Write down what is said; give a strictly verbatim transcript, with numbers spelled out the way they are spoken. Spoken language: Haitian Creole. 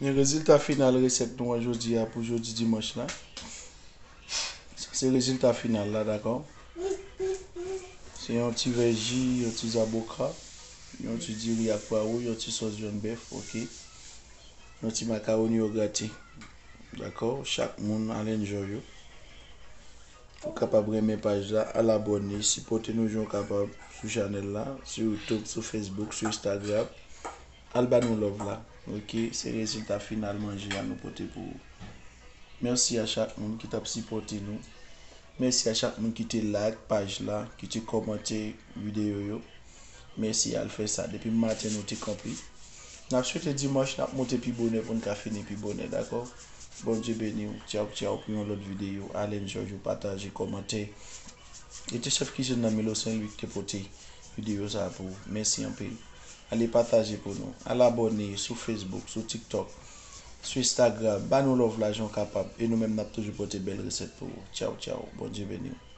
Men rezilta final resèt nou an jodi a pou jodi dimanch la. Sa se rezilta final la, dakò? Se yon ti vè ji, yon ti zaboka, yon ti diri ak pwa wouj, yon ti sòs jòn bèf, oke. Yon ti makawoni yo grate. Dakò? Chak moun al enjoy yo. Ou kapab renmen paj la, al abòne, sipòte nou jan w kapab sou chanèl la, sou YouTube, sou Facebook, sou Instagram. Al ba nou love la. Oke, se rezilta final manje a nou pote pou ou. Mèsi a chak moun ki t ap sipòte nou. Mèsi a chak moun ki te like paj la, ki te kòmante videyo yo. Mèsi al fè sa. Depi maten nou te kanpe. N ap swete dimanch n ap monte pi bonè pou n ka fini pi bonè, dakò? Bondye beni w. Tchaw, tchaw pou yon lòt videyo. Al enjoy ou, pataje, kòmante. E te chèf kizin nan Milo Sen Lwi ki te pote videyo sa a pou ou. Mèsi anpil. Ale pataje pou nou. Al abòne sou Facebook, sou TikTok, sou Instagram. Ba nou love la jan w kapab. E nou menm n ap toujou pote bèl resèt pou ou. Tchaw, tchaw. Bondye beni w.